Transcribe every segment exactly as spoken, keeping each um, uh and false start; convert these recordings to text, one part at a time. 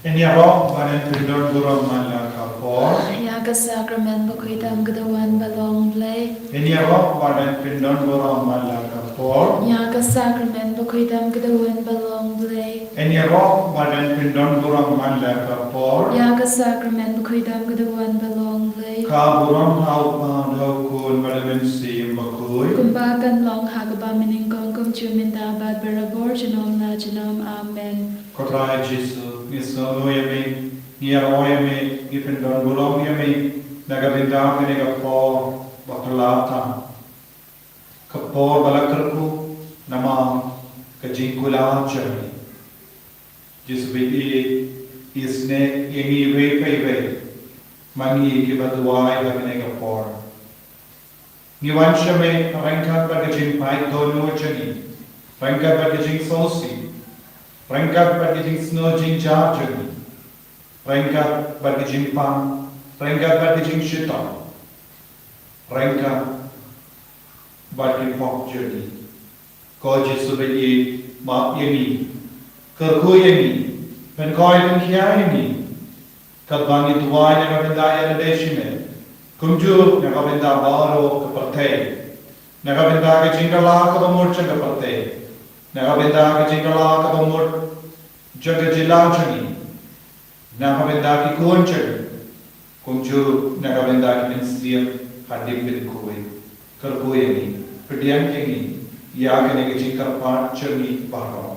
Ngin ïaroh ba ngin pyndon burom man la ka por. Ïa ka sakramen bakhuid tam ka da wan ba long Blei. Ngin ïaroh ba ngin pyndon burom man la ka por. Ïa ka sakramen bakhuid tam ka da wan ba long Blei. Ngin ïaroh ba ngin pyndon burom man la ka por. Ïa ka sakramen bakhuid tam ka da wan ba long Blei. Ka burom ha u Kpa, ha u Khun bad ha u Mynsiem Bakhuid. Kumba kan long ha kaba mynnyngkong, kumjuh mynta bad barabor, junom la junom. Amen. Ko Trai Jisu, ngi sngewnguh ïa me, ngi ïaroh ïa me, ngi pyndon burom ïa me na ka bynta kane ka por ba phylla tam, ka por ba la kyrkhu namar ka jingkular jong me. Jisu ba ïeit, isnei ïa ngi iwei pa iwei ma ngi kiba duwai ha kane ka por. Ngi wan sha me ryngkat bad ka jingpait dohnud jong ngi, ryngkat bad ka jingsngewsih, ryngkat bad ka jingsngew jynjar jong ngi, ryngkat bad ka jingpang, ryngkat bad ka jingshitom, ryngkat bad ki pop jong ngi. Ko Jisu ba ïeit, map ïa ngi, kyrkhu ïa ngi, pynkhuid pynkhia ïa ngi, katba ngi duwai na ka bynta ïa lade shimet, kumjuh na ka bynta baroh ka pyrthei, na ka bynta ka jingkylla kaba mut jong ka pyrthei, na ka bynta ka jingkylla kaba mut jong ka jylla jong ngi, na ka bynta ki khun jong ngi, kumjuh na ka bynta ki mynsiem hadien ba khuid. Kyrkhu ïa ngi, pdiang ïa ngi ïa kane ka jingkyrpad jong ngi baroh.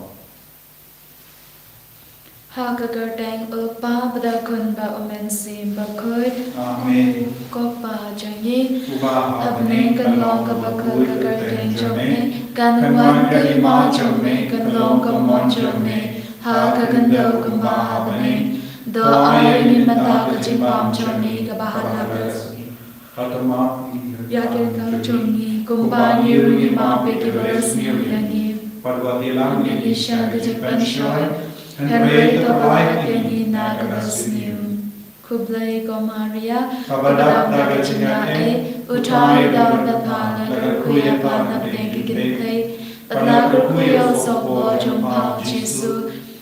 Ha ka kyrteng u Kpa bad u Khun bad u Mynsiem Bakhuid. Amen. Ko Kpa jong ngi, uba ha bneng, kan long kaba khuid ka kyrteng jong me, kan wan ka hima jong me, kan long ka mon jong me ha ka khyndew kumba ha bneng. To ai ïa ngi mynta ka jingbam jong ngi kaba ha khadduh. Ïa ki ryngkang jong ngi, kumba ngi ruh ngi map ïa kiba sniew ïa ngi. Wat ïalam ïa ngi sha ka jingpynshoi, hynrei to pynlait ïa ngi na kaba sniew. Khublei ko Maria, kaba dap da ka jingaiei, u Trai u don bad pha, la kyrkhu ïa pha na pdeng ki kynthei, bad la kyrkhu ïa u sohbor jong pha u Jisu.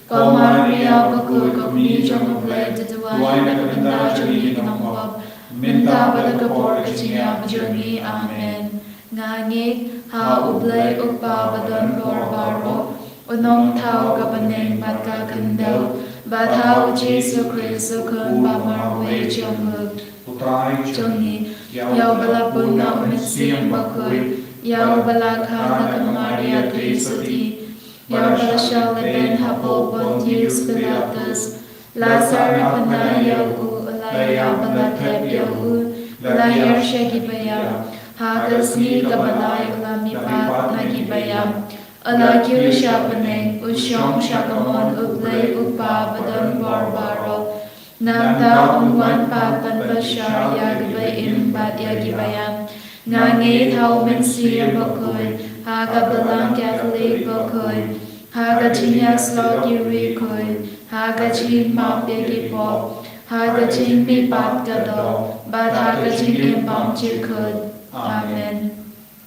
Ko Maria bakhuid, ko kmie jong u Blei, to duwai na ka bynta jong ngi ki nongpop, mynta bad ha ka por ka jingïap jong ngi. Amen. Nga ngeit ha u Blei u Kpa ba don bor baroh, u Nongthaw ka bneng bad ka khyndew, bad ha u Jisu Khrist u Khun ba marwei jong u, u Trai jong ngi. Ïa uba la pun na u Mynsiem Bakhuid, ïa uba la kha na ka Maria Theisotti, ïa uba la shah lehbeiñ hapoh Pontius Pilatus, la sah na bynta ïa u, la ïap bad la thep ïa u, la hiar sha kiba ïap, ha ka sngi kaba lai u la mihpat na kiba ïap, u la kiew sha bneng, u shong sha ka mon u Blei u Kpa ba don bor baroh. Nangta un wan pat ban bishar ïa kiba im bad ïa kiba ïap. Nga ngeit ha u Mynsiem Bakhuid, ha ka Balang Katholik bakhuid, ha ka jingïasyllok ïa ki riewkhuid, ha ka jingmap ïa ki pop, ha ka jingmihpat ka doh, bad ha ka jingim bymjukut. Amen.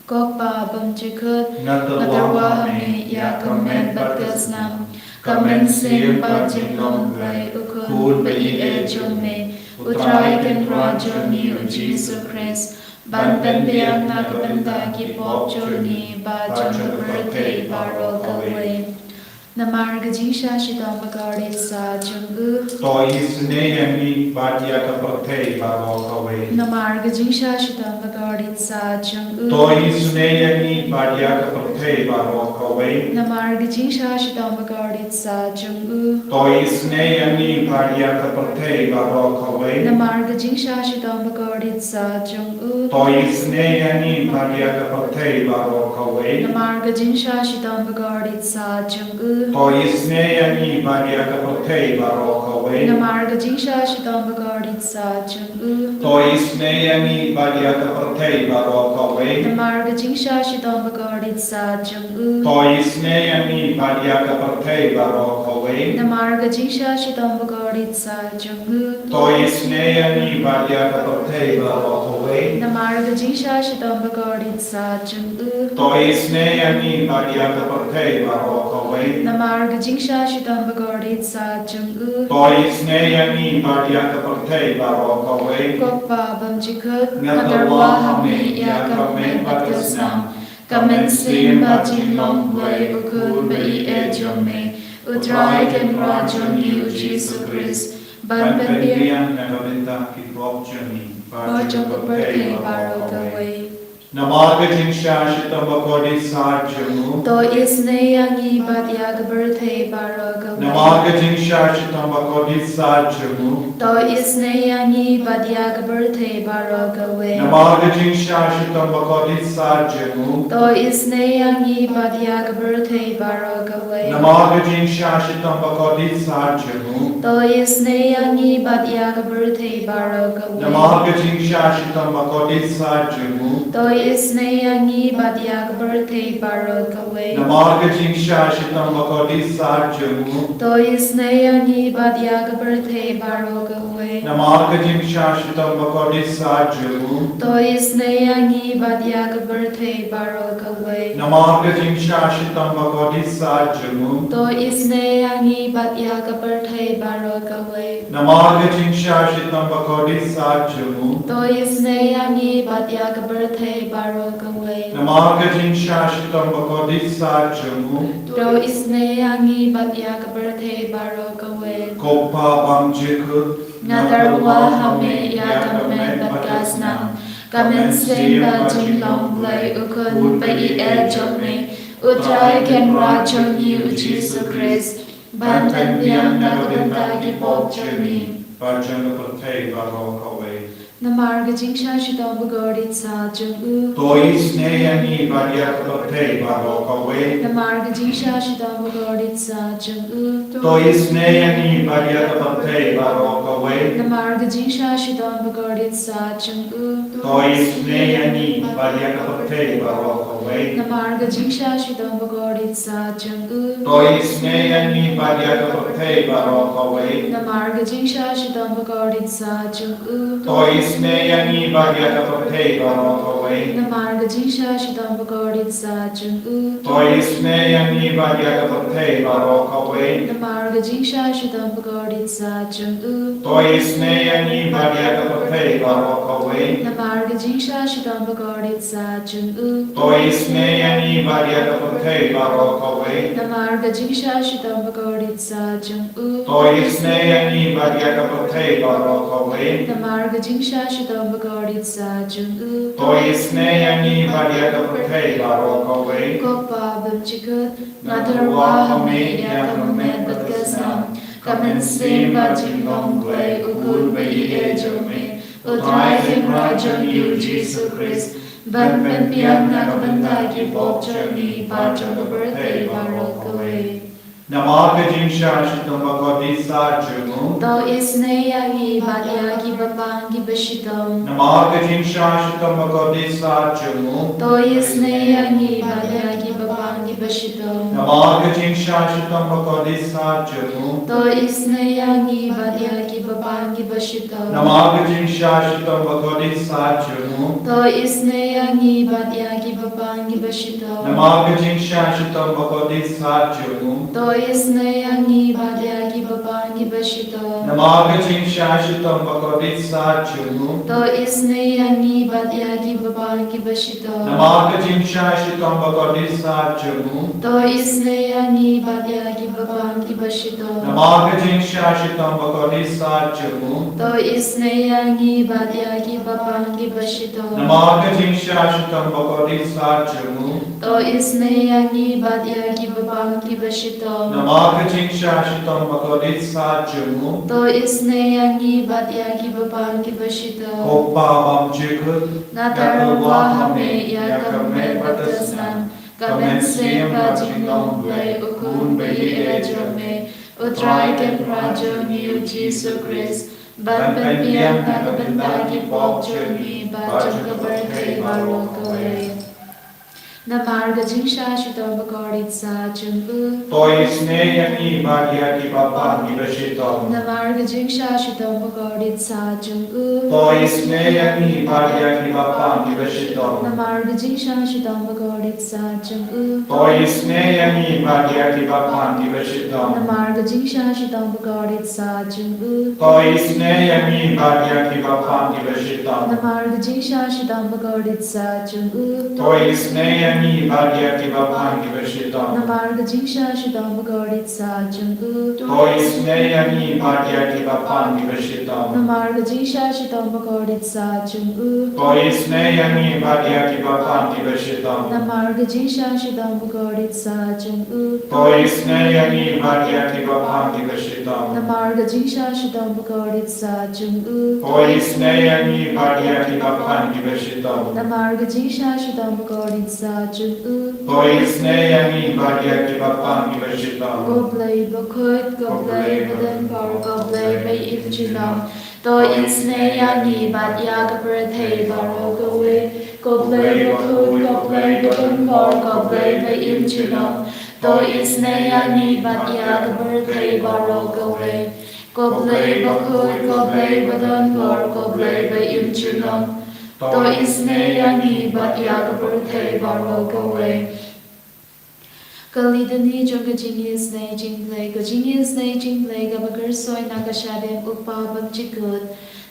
Ko Kpa bymjukut, nga tyrwa ha me ïa ka met bad ka snam, ka mynsiem bad jinglong Blei u Khun ba ïeit jong me, u Trai Kynrad jong ngi u Jisu Khrist, ban pynbiang na ka bynta ki pop jong ngi bad jong ka pyrthei baroh kawei. Namar ka jingshah shitom bakordit sah jong u, to isynei ïa ngi bad ïa ka pyrthei baroh kawei. Namar ka jingshah shitom bakordit sah jong u, to isynei ïa ngi bad ïa ka pyrthei baroh kawei. Namar ka jingshah shitom bakordit sah jong u, to isynei ïa ngi bad ïa ka pyrthei baroh kawei. Namar ka jingshah shitom bakordit sah jong u, to isynei ïa ngi bad ïa ka pyrthei baroh kawei. Namar ka jingshah shitom bakordit sah jong u, to isynei ïa ngi bad ïa ka pyrthei baroh kawei. Namar ka jingshah shitom bakordit sah jong u, to isynei ïa ngi bad ïa ka pyrthei baroh kawei. Namar ka jingshah shitom bakordit sah jong u, to Isynei ïa ngi bad ïa ka pyrthei baroh kawei. Namar ka jingshah shitom bakordit sah jong u. To isynei ïa ngi bad ïa ka pyrthei baroh kawei. Namar ka jingshah shitom bakordit sah jong u. To isynei ïa ngi bad ïa ka pyrthei baroh kawei. Namar ka jingshah shitom bakordit sah jong u. To isynei ïa ngi bad ïa ka pyrthei baroh kawei. Ko Pa bymjukut, nga tyrwa ha me ïa ka met bad ka snam, ka mynsiem bad jinglong Blei u Khun ba ïeit jong me, U Trai Kynrad jong ngi U Jisu Khrist, ban pynbiang na ka bynta ki pop jong ngi bad jong ka pyrthei baroh kawei. Namar ka jingshah shitom bakordit sah jong u. To isynei ïa ngi bad ïa ka pyrthei baroh kawei. Namar ka jingshah shitom bakordit sah jong u. To isynei ïa ngi bad ïa ka pyrthei baroh kawei. Namar ka jingshah shitom bakordit sah jong u. To isynei ïa ngi bad ïa ka pyrthei baroh kawei. Namar ka jingshah shitom bakordit sah jong u. To isynei ïa ngi bad ïa ka pyrthei baroh kawei. Namar ka jingshah shitom bakordit sah jong u. To isynei ïa ngi bad ïa ka pyrthei baroh kawei. Namar ka jingshah shitom bakordit sah jong u. To isynei ïa ngi bad ïa ka pyrthei baroh kawei. Namar ka jingshah shitom bakordit sah jong u. To isynei ïa ngi bad ïa ka pyrthei baroh kawei. Namar ka jingshah shitom bakordit sah jong u. To isynei ïa ngi bad ïa ka pyrthei baroh kawei. Namar ka jingshah shitom bakordit sah jong u. To isynei ïa ngi bad ïa ka pyrthei baroh kawei. Namar ka jingshah shitom bakordit sah jong u. To isynei ïa ngi bad ïa ka pyrthei baroh kawei. Ko Pa bymjukut, nga tyrwa ha me ïa ka met bad ka snam, ka mynsiem bad jinglong Blei u Khun ba ïeit jong me, U Trai Kynrad jong ngi U Jisu Khrist, ban pynbiang na ka bynta ki pop jong ngi bad jong ka pyrthei baroh kawei. Namar ka jingshah shitom bakordit sah jong u. To isynei ïa ngi bad ïa ka pyrthei baroh kawei. Namar ka jingshah shitom bakordit sah jong u. To isynei ïa ngi bad ïa ka pyrthei baroh kawei. Namar ka jingshah shitom bakordit sah jong u. To isynei ïa ngi bad ïa ka pyrthei baroh kawei. Namar ka jingshah shitom bakordit sah jong u. To isynei ïa ngi bad ïa ka pyrthei baroh kawei. Namar ka jingshah shitom bakordit sah jong u. To isynei ïa ngi bad ïa ka pyrthei baroh kawei. Namar ka jingshah shitom bakordit sah jong u. To isynei ïa ngi bad ïa ka pyrthei baroh kawei. Namar ka jingshah shitom bakordit sah jong u. To isynei ïa ngi bad ïa ka pyrthei baroh kawei. Namar ka jingshah shitom bakordit sah jong u. To isynei ïa ngi bad ïa ka pyrthei baroh kawei. Namar ka jingshah shitom bakordit sah jong u. To isynei ïa ngi bad ïa ka pyrthei baroh kawei. Namar ka jingshah shitom bakordit sah jong u. To isynei ïa ngi bad ïa ka pyrthei baroh kawei. Ko Pa bymjukut, nga tyrwa ha me ïa ka met bad ka snam, ka mynsiem bad jinglong Blei u Khun ba ïeit jong me, U Trai Kynrad jong ngi U Jisu Khrist, ban pynbiang na ka bynta ki pop jong ngi bad jong ka pyrthei baroh kawei. Namar ka jingshah shitom bakordit sah jong u. To isynei ïa ngi bad ïa ki bapang ki bashitom. Namar ka jingshah shitom bakordit sah jong u. To isynei ïa ngi bad ïa ki bapang ki bashitom. Namar ka jingshah shitom bakordit sah jong u. To isynei ïa ngi bad ïa ki bapang ki bashitom. Namar ka jingshah shitom bakordit sah jong u. To isynei ïa ngi bad ïa ki bapang ki bashitom. Namar ka jingshah shitom bakordit sah jong u. To isynei ïa ngi bad ïa ki bapang ki bashitom. Namar ka jingshah shitom bakordit sah jong u. To isynei ïa ngi bad ïa ki bapang ki bashitom. Namar ka jingshah shitom bakordit sah jong u. To isynei ïa ngi bad ïa ki bapang ki bashitom. Namar ka jingshah shitom bakordit sah jong u. To isynei ïa ngi bad ïa ki bapang ki bashitom. Namar ka jingshah shitom bakordit sah jong u. To isynei ïa ngi bad ïa ki bapang ki bashitom. Namar ka jingshah shitom bakordit sah jong u. To isynei ïa ngi bad ïa ki bapang ki bashitom. Ko Pa bymjukut, nga tyrwa ha me ïa ka met bad ka snam, ka mynsiem bad jinglong Blei u Khun ba ïeit jong me, U Trai Kynrad jong ngi U Jisu Khrist, ban pynbiang na ka bynta ki pop jong ngi bad jong ka pyrthei baroh kawei. Namar ka jingshah shitom bakordit sah jong u. To isynei ïa ngi bad ïa kiba pang kiba shitom. Namar ka jingshah shitom bakordit sah jong u. To isynei ïa ngi bad ïa kiba pang kiba shitom. Namar ka jingshah shitom bakordit sah jong u. To isynei ïa ngi bad ïa kiba pang kiba shitom. Namar ka jingshah shitom bakordit sah jong u. To isynei ïa ngi bad ïa kiba pang kiba shitom. Namar ka jingshah shitom bakordit sah jong u. To isynei ïa ngi bad ïa kiba pang kiba shitom. Namar ka jingshah shitom bakordit sah jong u. To isynei ïa ngi bad ïa kiba pang kiba shitom. Namar ka jingshah shitom bakordit sah jong u. To isynei ïa ngi bad ïa kiba pang kiba shitom. Namar ka jingshah shitom bakordit sah jong u. To isynei ïa ngi bad ïa kiba pang kiba shitom. Namar ka jingshah shitom bakordit sah jong u. To isynei ïa ngi bad ïa kiba pang kiba shitom. Namar ka jingshah shitom bakordit sah jong u. To isynei ïa ngi bad ïa kiba pang kiba shitom. Ko Blei bakhuid, ko Blei badonbor, ko Blei ba im junom. To isynei ïa ngi bad ïa ka pyrthei baroh kawei. Ko Blei bakhuid, ko Blei badonbor, ko Blei ba im junom. To isynei ïa ngi bad ïa ka pyrthei baroh kawei. Ko Blei bakhuid, ko Blei badonbor, ko Blei ba im junom. To isynei ïa ngi bad ïa ka pyrthei baroh kawei. Ka Litany jong ka jingisynei jong U Blei. Ka jingisynei jong U Blei kaba khuid na ka shadem u kpa bymjukut.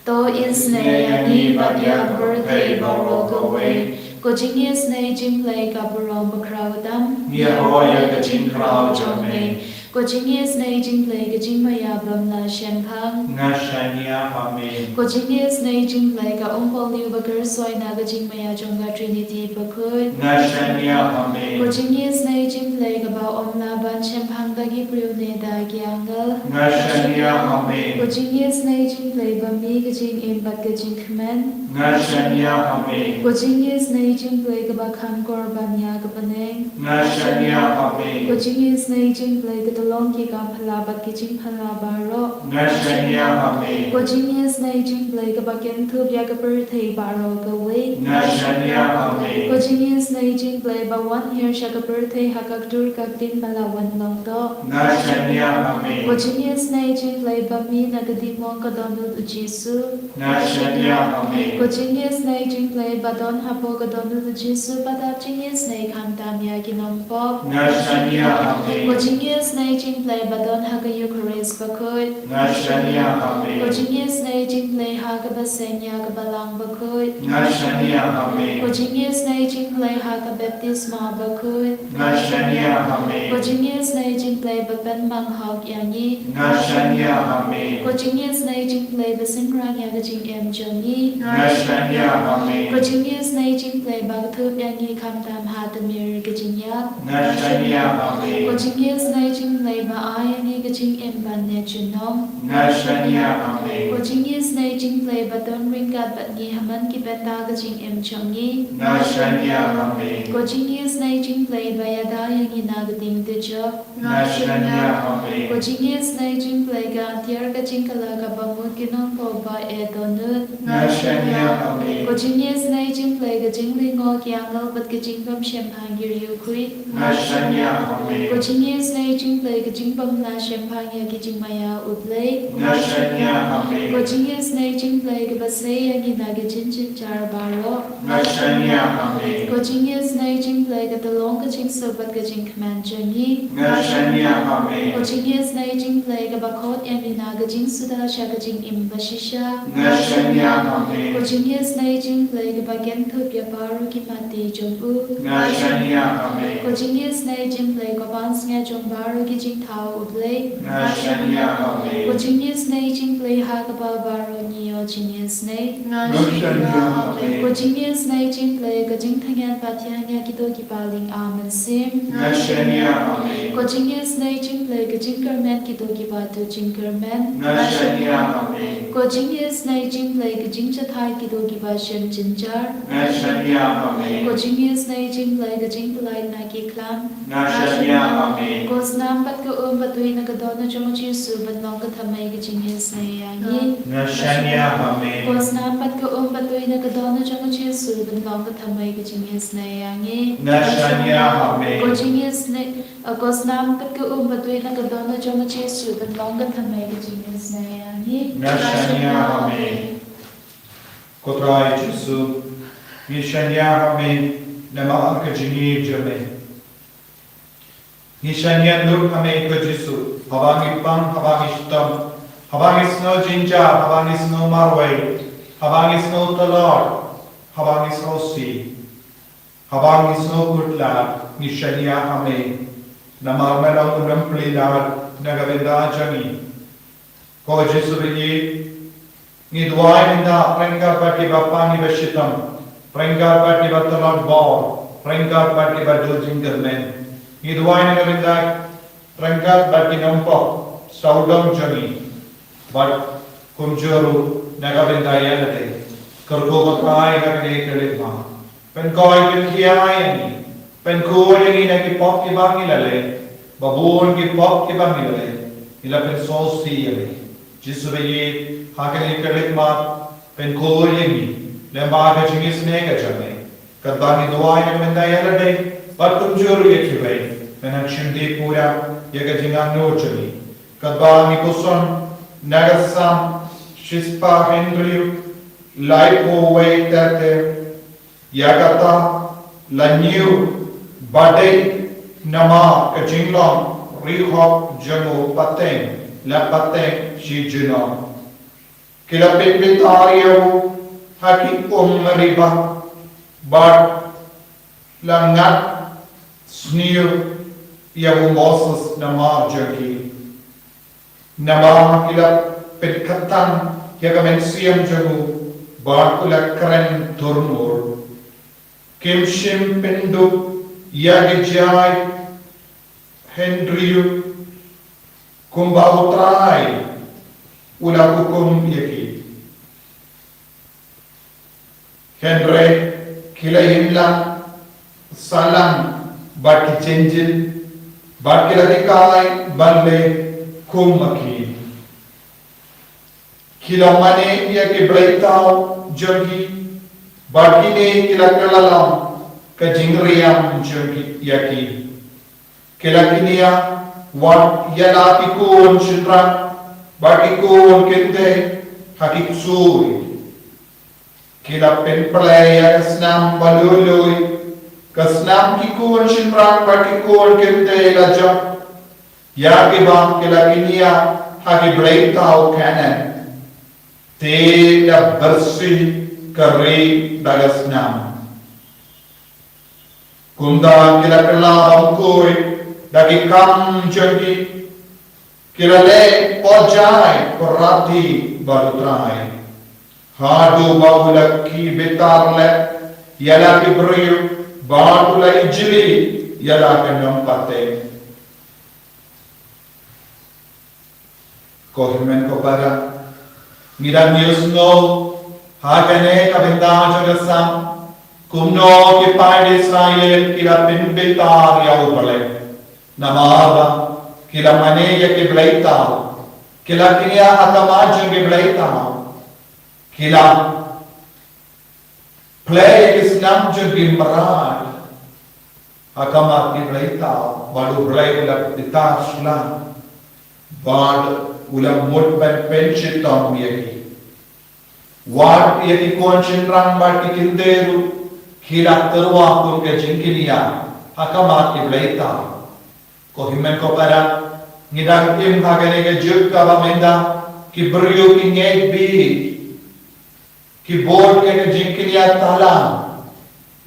To isynei ïa ngi bad ïa ka pyrthei baroh kawei. Ka jingisynei jong U Blei ka burom bakhraw tam. Ngi ïaroh ïa ka jingkhraw jong me. Ka jingisynei jong U Blei ka jingmaïa bym lah shemphang. Nga shaniah ha me. Ka jingisynei jong U Blei ka umpohliew ba khuid na ka jingmaïa jong ka Trinity bakhuid. Nga shaniah ha me. Ka jingisynei jong U Blei kaba ym lah ban shemphang da ki briew ne da ki angel. Nga shaniah ha me. Ka jingisynei jong U Blei ba mih ka jingim bad ka jingkmen. Nga shaniah ha me. Ka jingisynei jong U Blei kaba kham kor ban ïa ka bneng. Nga shaniah ha me. Ka jingisynei jong U Blei ka tyllong ki kam phylla bad ki jingphylla baroh. Nga shaniah ha me. Ka jingisynei jong U Blei kaba kynthup ïa ka pyrthei baroh kawei. Nga shaniah ha me. Ka jingisynei jong U Blei ba wan hiar sha ka pyrthei ha ka ktur ka ktien ba la wan long doh. Nga shaniah ha me. Ka jingisynei jong U Blei ba mih na ka diengmong ka dohnud u Jisu. Nga shaniah ha me. Ka jingisynei jong U Blei ba don hapoh ka dohnud u Jisu, ba dap jingisynei khamtam ïa ki nongpop. Nga shaniah ha me. Ka jingisynei jong U Blei ba don ha ka Eukharist bakhuid. Nga shaniah ha me. Ka jingisynei jong U Blei ha kaba seng ïa ka Balang bakhuid. Nga shaniah ha me. Ka jingisynei jong U Blei ha ka baptisma bakhuid. Nga shaniah ha me. Ka jingisynei jong U Blei ba pynmang hok ïa ngi. Nga shaniah ha me. Ka jingisynei jong U Blei ba synran ïa ka jingim jong ngi. Nga shaniah ha me. Ka jingisynei jong U Blei ba kynthup ïa ngi khamtam ha tmier ka jingïap. Nga shaniah ha me. Ka jingisynei jong U Blei ba ai ïa ngi ka jingim ban ïeit junom. Nga shaniah ha me. Ka jingisynei jong U Blei ba don ryngkat bad ngi ha man ki bynta ka jingim jong ngi. Nga shaniah ha me. Ka jingisynei jong U Blei ba ïada ïa ngi na ka diengdujok. Nga shaniah ha me. Ka jingisynei jong U Blei ka atiar ka jingkylla kaba mut ki nongpop ba eh dohnud. Nga shaniah ha me. Ka jingisynei jong U Blei ka jinglyngngoh ki angel bad ka jingbymshemphang ki riewkhuid. Nga shaniah ha me. Ka jingisynei jong U Blei ka jingbymlah shemphang ïa ki jingmaïa U Blei. Nga shaniah ha me. Ka jingisynei jong U Blei kaba sei ïa ngi na ki jingjynjar baroh. Nga shaniah ha me. Ka jingisynei jong U Blei ka tyllong ka jingsuk bad ka jingkmen jong ngi. Nga shaniah ha me. Ka jingisynei jong U Blei kaba khot ïa ngi na ka jingsuda sha ka jingim bashisha. Nga shaniah ha me. Ka jingisynei jong U Blei kaba kynthup ïa baroh ki matti jong u. Nga shaniah ha me. Ka jingisynei jong U Blei ka pansngiat jong baroh ki jingthaw U Blei. Nga shaniah ha me. Ka jingisynei jong U Blei ha kaba baroh ngi ïoh jingisynei. Nga shaniah ha me. Ka jingisynei jong U Blei ka jingthngan pathiang ïa kito kiba lyngba mynsiem. Nga shaniah ha me. Ka jingisynei jong U Blei ka jingkyrmen kito kiba duh jingkyrmen. Nga shaniah ha me. Ka jingisynei jong U Blei ka jingjahthait kito kiba shem jynjar. Nga shaniah ha me. Ka jingisynei jong U Blei ka jingpyllait na ki khlam. Nga shaniah ha me. Ka snam bad ka um ba tui na ka dohnud jong u Jisu ban long ka thymmei ka jingisynei ïa ngi. Nga shaniah ha me. Ka snam bad ka um ba tui Na ka dohnud jong u Jisu, ban long ka thymmei ka jingisynei ïa ngi. Nga shaniah ha me. Ko jingisynei, ko snam pat ka um ba duh na ka dohnud jong u Jisu, ban long ka thymmei ka jingisynei ïa ngi. Nga shaniah ha me. Ko Trai Jisu, ngi shaniah ha me namar ka jingïeit jong me. Ngi shaniah lut ha me ko Jisu, haba ngi pang, haba ngi shitom, haba ngi sngew jynjar, haba ngi sngew marwei, haba ngi sngew tlot, haba ngi sngew sih, haba ngi sngew kut lad, ngi shaniah ha me. Namar me long u nongplie lad na ka bynta jong ngi. Ko Jisu ba ïeit, ngi duwai mynta ryngkat bad kiba pang, kiba shitom, ryngkat bad kiba tlot bor, ryngkat bad kiba duh jingkyrmen. Ngi duwai na ka bynta ryngkat bad ki nongpop sawdong jong ngi, bad kumjuh ruh na ka bynta ïa lade. Kyrkhu ko Trai ha kane ka khlieh mat. Pynkhiah, pynkhiah ïa ngi. Pynkhuid ïa ngi na ki pop kiba ngi la leh. Ba bun ki pop kiba ngi la leh, ngi la pynsngewsih ïa me. Jisu ba ïeit, ha kane ka khlieh mat, pynkhuid ïa ngi lyngba ka jingisynei ka jong me. Katba ngi duwai na ka bynta ïa lade bad kumjuh ruh ïa kiwei, men hap shim dih pura ïa ka jingangnud jong ngi. Katba ngi puson na ka Salm shispah hynriew laiphew wei ter ter, ïa kata la ñiew ba dei namar ka jinglong riewhok jong u pateng la pateng shi junom. Ki la pynbitar ïa u ha ki um mariba, bad la ngat sniew ïa u Moses namar jong ki. Namar ki la pynkhatang ïa ka mynsiem jong u, bad u la kren thurmur. Kim shym pynduh ïa ki jait hynriew, kumba u Trai u la hukum ïa ki. Hynrei ki la ïeng lang sahlang bad ki jynjar, bad ki la hikai ban leh kum ma ki. Ki la mane ïa ki bleithaw jong ki, bad kine ki la kylla long ka jingriam jong ki ïa ki. Ki la kñia wat ïa la ki khun shynrang bad ki khun kynthei ha ki ksuid. Ki la pynplei ïa ka snam ba lui lui, ka snam ki khun shynrang bad ki khun kynthei la jop, ïa kiba ki la kñia ha ki bleithaw Kanaan. Te la byrsieh ka ri da ka snam. Kumta ki la kylla bam khuid da ki kam jong ki, ki la leh pyrthei pyrthei bad u Trai, haduh ba u la khie bitar leh ïa la ki briew, bad u la ijli ïa la ki nongpateng. Ko hynmen ko para, ngi dang ïohsngew ha kane ka bynta jong ka Salm, kumno ki paid Israel ki la pynbitar ïa U Blei. Namar ba ki la mane ïa ki bleithaw, ki la kñia ha khmat jong ki bleithaw, ki la plie ïa ki snam jong ki mrad ha khmat ki bleithaw, bad U Blei u la bitar shlur, bad u la mut ban pynshitom ïa ki. Wat ïa ki khun shynrang bad ki kynthei ruh ki la tyrwa kum ka jingkñia ha khmat ki bleithaw. Ko hynmen ko para, ngi dang im ha kane ka juk kaba mynta, ki briew ki ngeit bieit, ki bud ïa ka jingkñia thala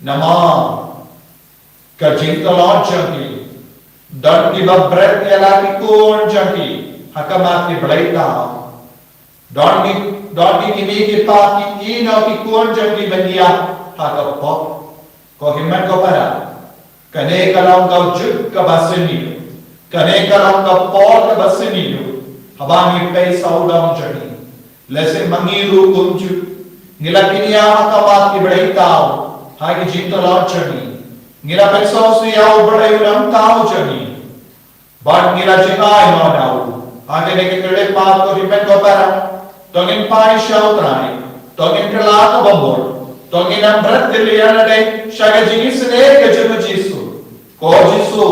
namar ka jingtlot jong ki. Don kiba bret ïa la ki khun jong ki ha khmat ki bleithaw. Don ki, don ki kmie ki kpa ki ïehnoh ki khun jong ki ban ïaid ha ka pop. Ko hynmen ko para, kane ka long ka juk kaba sniew, kane ka long ka por kaba sniew haba ngi peit sawdong jong ngi. Lehse ma ngi ruh kumjuh, ngi la kñia ha khmat ki bleithaw ha ki jingtlot jong ngi. Ngi la pynsngewsih ïa U Blei U Nongthaw jong ngi, bad ngi la jingai noh na u. Ha kane ka khlieh mat, ko hynmen ko para, to ngin phai sha U Trai, to ngin kylla kaba mut, To ngin ym bret ïa lade sha ka jingisynei ka jong u Jisu. Ko Jisu,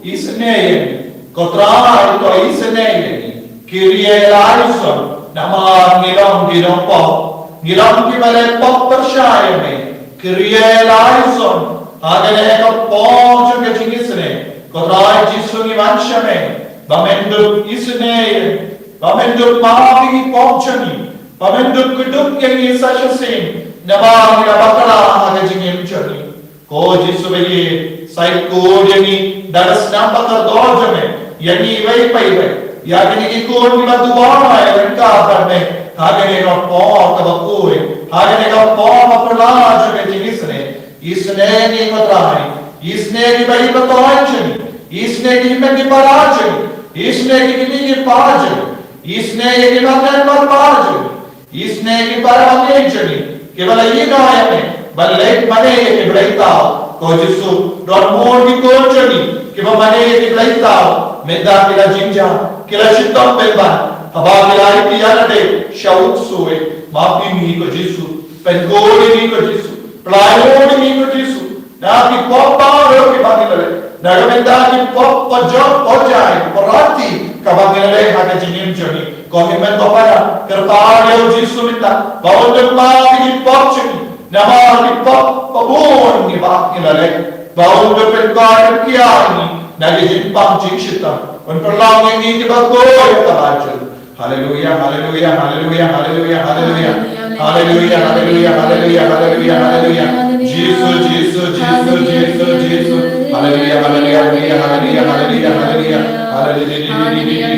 isynei ïa ngi. Ko Trai, to isynei ïa ngi. Ki riewspah, namar ngi long ki nongpop. Ngi long kiba leh pop pyrshah ïa me. Ki riewspah, ha kane ka por jong ka jingisynei, ko Trai Jisu, ngi wan sha me ba men dup isynei ïa ngi. Ba men dup map ïa ki pop jong ngi. Ba men dup kdup ïa ngi sa shisien. Namar ngi la bakla ha ka jingim jong ngi. Ko Jisu ba ïeit, sa ïeit khuid ïa ngi da ka snam bakordor jong me, ïa ngi iwei pa iwei. Ïa kine ki khun kiba duwai ryngkat bad me ha kane ka por kaba khuid, ha kane ka por ba phylla jong ka jingisynei. Isynei ïa ngi ko Trai. Isynei ïa ki baït batai jong ngi. Isynei ïa ki hynmen ki para jong ngi. Isynei ïa ki kmie ki kpa jong ngi. Isynei ïa ki hynmen ki para jong ngi. Isynei ïa ki para bangeit jong ngi kiba la ïehnoh ïa me ban leit mane ïa ki blei thaw. Ko Jisu, don bun ki khun jong ngi kiba mane ïa ki blei thaw, mynta ki la jingjia, ki la shitom pynban. Haba ki la ïa lade sha u ksuid, map ïa ngi ko Jisu, pynkhuid ïa ngi ko Jisu, pyllait ïa ngi ko Jisu. Na ki pop baroh kiba ngi la leh, na ka bynta ki pop pajok pajai pornography kaba ngi la leh ha ka jingim jong ngi. Ko hynmen ko para, kyrpad ïa u Jisu mynta ba un dup map ïa ki pop jong ngi. Namar ki pop ba bun kiba ngi la leh, ba un dup pynkoit pynkiar ïa ngi na ki jingpang jingshitom. Un pynlong ïa ngi kiba khuid ha ka bajur. Haleluya, haleluya, haleluya, haleluya, haleluya. Haleluya, haleluya, haleluya, haleluya, haleluya. Jisu, Jisu, Jisu, Jisu, Jisu. Haleluya, haleluya, haleluya, haleluya, haleluya. Haleluya, haleluya, haleluya,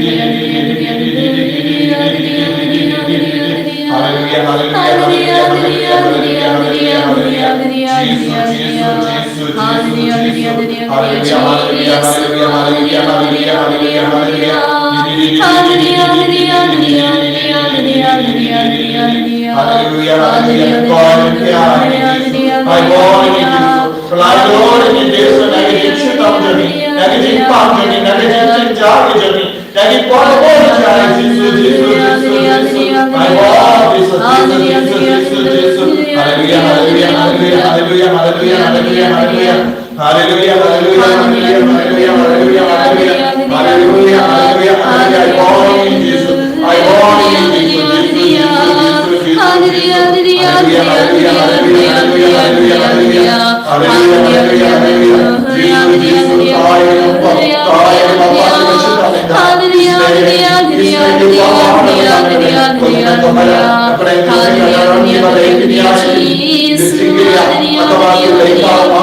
haleluya, haleluya, haleluya, haleluya. Jisu, Jisu, Jisu. Jisu, Jisu. Haleluya, haleluya, haleluya, haleluya, haleluya, haleluya, haleluya. Haleluya, haleluya, haleluya. Ai bor ïa ngi Jisu. Pynlait ïa ngi Jisu na ka jingshitom jong ngi, na ka jingpang jong ngi, na ka jingjynjar jong ngi. Haleluya, haleluya, haleluya, haleluya, haleluya, haleluya, haleluya, haleluya. Haleluya, haleluya, haleluya, haleluya, haleluya. Haleluya, haleluya, haleluya. Ai bor ïa ngi Jisu. Ai bor ïa ngi Jisu, Jisu, Jisu, Jisu, Jisu. Haleluya, haleluya, haleluya, haleluya, haleluya, haleluya. Haleluya, haleluya, haleluya. Jisu, Jisu, tai ïa ngi, tai ïa ngi, baptize ïa ngi.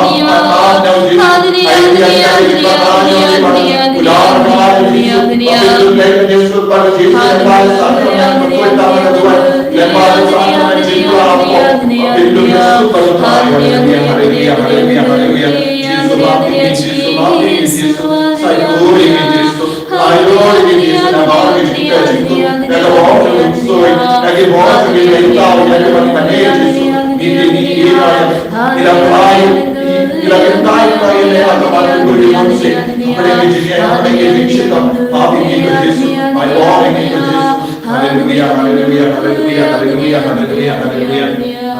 Haleluya, haleluya, haleluya, haleluya, haleluya. Haleluya, haleluya, haleluya, haleluya, haleluya, haleluya.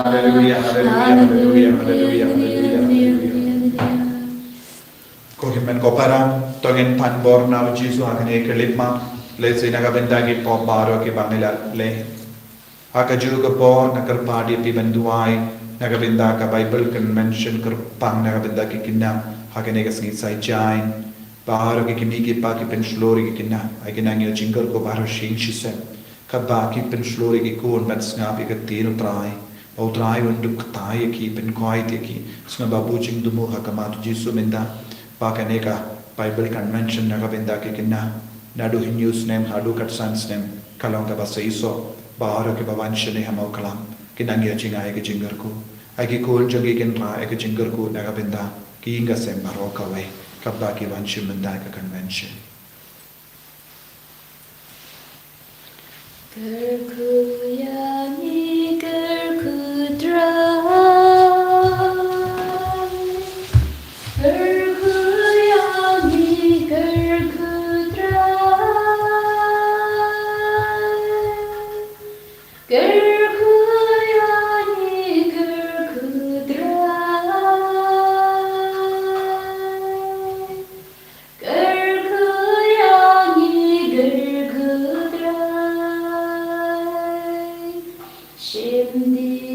Haleluya, haleluya, haleluya, haleluya, haleluya, haleluya. Ko hynmen ko para, to ngin pan bor na u Jisu ha kane ka khyllipmat, lehse na ka bynta ki pop baroh kiba ngi la leh. Ha kajuh ka por nga kyrpad ïa phi ban duwai na ka bynta ka Bible Convention kyrpang na ka bynta ki khynnah ha kane ka sngi Saitjaiñ. Baroh ki kmie ki kpa ki pynshlur ïa ki khynnah, ai khynnah ngi ïa jingkyrkhu baroh shi shisien. Katba ki pynshlur ïa ki khun ban sngap ïa ka ktien u Trai. Ba u Trai un dup ktai ïa ki, pynkoit ïa ki. Sngap ba buh jingthmu ha khmat u Jisu mynta. Ba kane ka Bible Convention na ka bynta ki khynnah, naduh hynñiew snem haduh khatsan snem, ka long kaba seisoh. Baroh kiba wan shane ha Mawklam kin nang ïa jingai ïa ka jingkyrkhu. Ai ki khun jong ki kin rah ïa ka jingkyrkhu na ka bynta ki ïing ka sem baroh kawei, katba ki wan shim bynta ïa ka convention. Kyrkhu ïa ngi, kyrkhu Trai. Kyrkhu ïa ngi, kyrkhu Trai. Kyrkhu ïa ngi, kyrkhu Shim dih